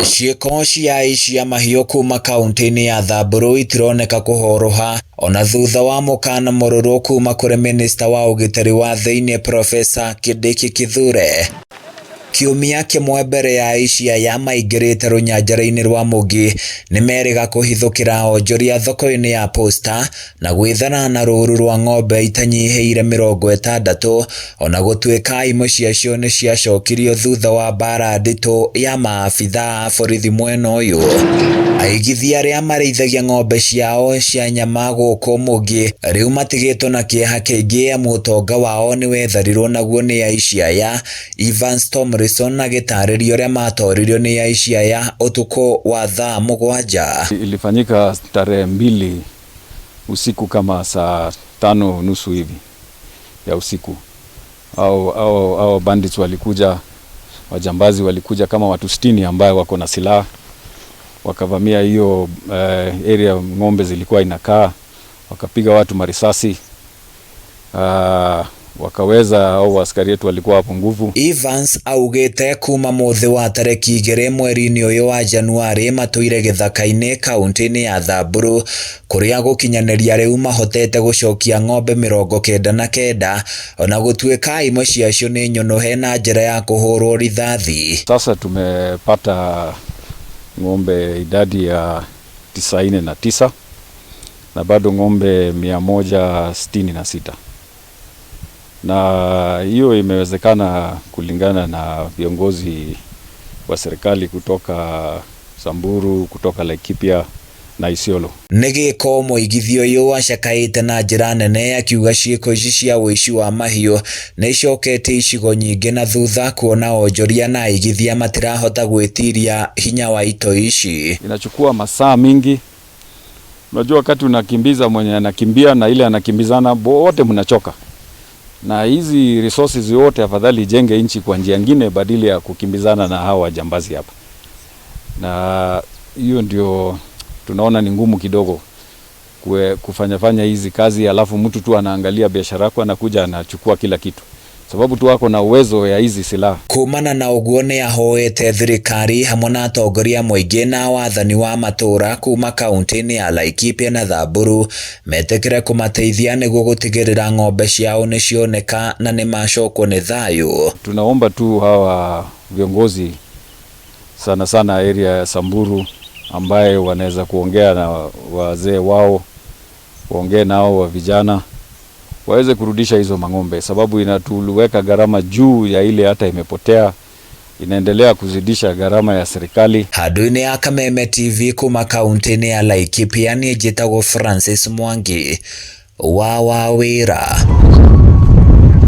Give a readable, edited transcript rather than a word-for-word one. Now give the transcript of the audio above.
Ciĩko cia aici a mahiũ kuma kaunti-inĩ ya Samburu itironeka kũhoroha ona thutha wa mũkana mũrũrũ kuma kũrĩ minista wa ũgitĩri wa thĩinĩ Profesa Kindiki Kithure. Kiumia kĩmwe mbere ya aici aya maingĩrĩte rũnyanjara-inĩ rwa Mũngĩ nĩmerĩga kũhithũkĩra onjoria thoko-inĩ ya Posta na gwĩthara na rũũru rwa ng'ombe itanyihĩire 60 ona gũtuĩka imwe ciacio nĩ ciacokirio thutha wa mbara nditũ ya maabithaa a borithi mwena ũyũ. Aigithia arĩa marĩithagia ng'ombe ciao cia nyama gũkũ Mũngĩ rĩu matigĩtwo na kĩeha kĩingĩ amu ũtonga wao nĩ wetharirwo naguo nĩ aici aya. Evans Tomlinson agĩtarĩria ũrĩa matoririo nĩ aici aya ũtukũ wa thaa 7. Ilifanyika tarehe 2 usiku kama saa 5:30 hivi ya usiku. Au bandits walikuja, wajambazi walikuja kama watu 60 ambayo wako na silaha, wakavamia hiyo area ng'ombe zilikuwa inakaa, wakapiga watu marisasi. Wakaweza au askari wetu walikuwa hapo nguvu. Evans augite kuma muthi wa tariki 2 mweri-inĩ ũyũ wa Januari matũire gĩthaka-inĩ kaunti-inĩ ya Samburu kũrĩa gũkinyanĩria rĩu mahotete gũcokia ng'ombe 99 ona gũtuĩka imwe ciacio nĩ nyũnũhe na njĩra ya kũhũrwo rithathi. Sasa tumepata ng'ombe idadi ya 99 na bado ng'ombe 166, na hiyo imewezekana kulingana na viongozi wa serikali kutoka Samburu, kutoka Laikipia na Isiolo. Nĩ gĩko mũigithia ũyũ acakaĩte na njĩra nene akiuga ciĩko ici cia ũici wa mahiũ nĩ icoketie icigo nyingĩ na thutha kuona onjoria na aigithia matirahota gwĩtiria hinya wa itoi ici. Inachukua masaa mingi. Unajua wakati unakimbiza mwenye anakimbia na ile anakimbizana wote mnachoka. Na hizi resources yote afadhali ijenge nchi kwa njia nyingine badili ya kukimbizana na hawa wajambazi hapa. Na hiyo ndio tunaona ni ngumu kidogo kufanya hizi kazi, alafu mtu tu anaangalia biashara yako anakuja anachukua kila kitu sababu tu wako na uwezo ya hizi silaha. Kumana na ũguo nĩ ahoete thirikari hamwe na atongoria mũingĩ na wathani wa matũra kuma kaunti-inĩ ya Laikipia na Samburu metĩkĩre kũmateithia nĩguo gũtigĩrĩra ng'ombe ciao nĩ cioneka na nĩ macokwo nĩ thayũ. Tunaomba tu hawa viongozi sana sana area ya Samburu ambaye wanaweza kuongea na wazee wao, waongee nao wa vijana waweze kurudisha hizo mang'ombe, sababu inatuweka gharama juu ya ile hata imepotea, inaendelea kuzidisha gharama ya serikali. Handũ-inĩ ya Kameme TV kuma kaunti-inĩ ya Laikipia niĩ njĩtagwo Francis Mwangi wa Wawĩra.